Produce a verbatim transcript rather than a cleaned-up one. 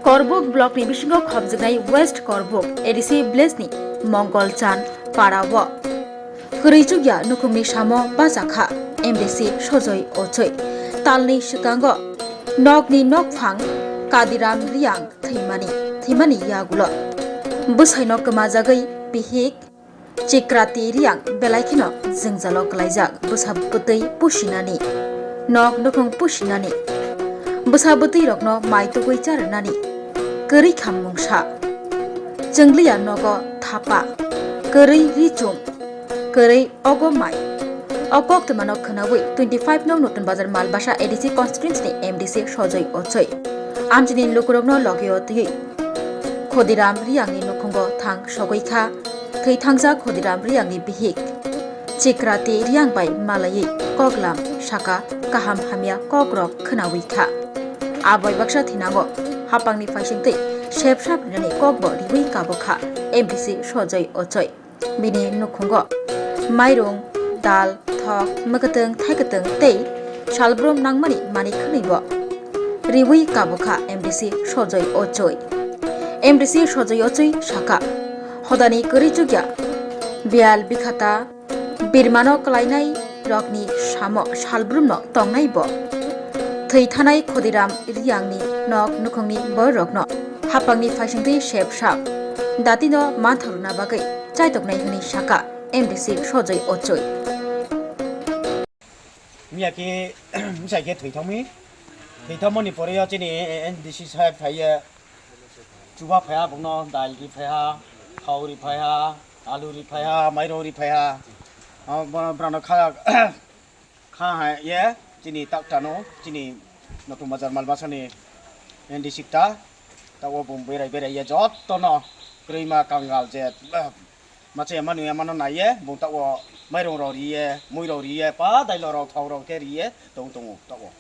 Korbuk block ni bisingo khopjwknai West Korbuk A D C village ni Mongol Chan para o kwrwi chukya nukhungni samo bachakha M D C Sojoy Ochoi. Talni swkango nokni nokphang Kadiram Riang thwimani thwimani yagulo bwsaino kwmajagwi bihik Chikrati Riang belai kheno jwngjalo kwlaijak bwsa bwtwi pusinani, nok nukhung pusinani, bwsa bwtwi rokno mai tugwi charwnani, kwrwi khammungsa, chwngliya nogo thapa, kwrwi richum, kwrwi ogo mai. O koktwmano khwnawi twenty five no Nutun Bazar Malbasa A D C constituency ni M D C Sojoy Ochoi amchini lukurokno logio twiwi Khodiram Riangni nukhungo thang sogwi kha. Thwi thangjak Khodiram Riangni bihik Chikrati Riang bai malaiwi koklam saka kaham hamya kokrok khwnawi kha. Abai baksa thinango hapangni phaisingtwi sep sap rinani kokbo riwi kabo kha M D C Sojoy Ochoi. Bini nukhungo mairung, dal, thok, mwkatwng, thaikatwng tei salbrum nangmani manwi khwnwibo riwi kabo kha M D C Sojoy Ochoi. M D C Sojoy Ochoi saka, hodani kwrwi chukya biyal bikhata birmano kwlainai rokni samo salbrumno tongnai bo. Thwi thanai Khodiram Riangni nok nukhungni bororokno hapangni phaisingtwi sep sap datino mantharuna bagwi chaitoknai hwnwi saka M D C Sojoy Ochoi. Miya khe bwsai khe thwi thangmi. Thwi thangmani pore o chini N D C saheb phaiye chuba phaiha, bokno dal ri phaiha, thau ri phaiha, alu ri phaiha, mairung ri phaiha. Abo bono brano kha kha hai ye chini taktano, chini Notun Bazar Malbasani N D C ta. Tabo bung berai berai ye jotono kwrwima kangal je, eh, mache manu emano naiye, bung tabo mairung rok riye, mui rok riye, pa dailo rok, thau rok khe riye tong tongo tabo.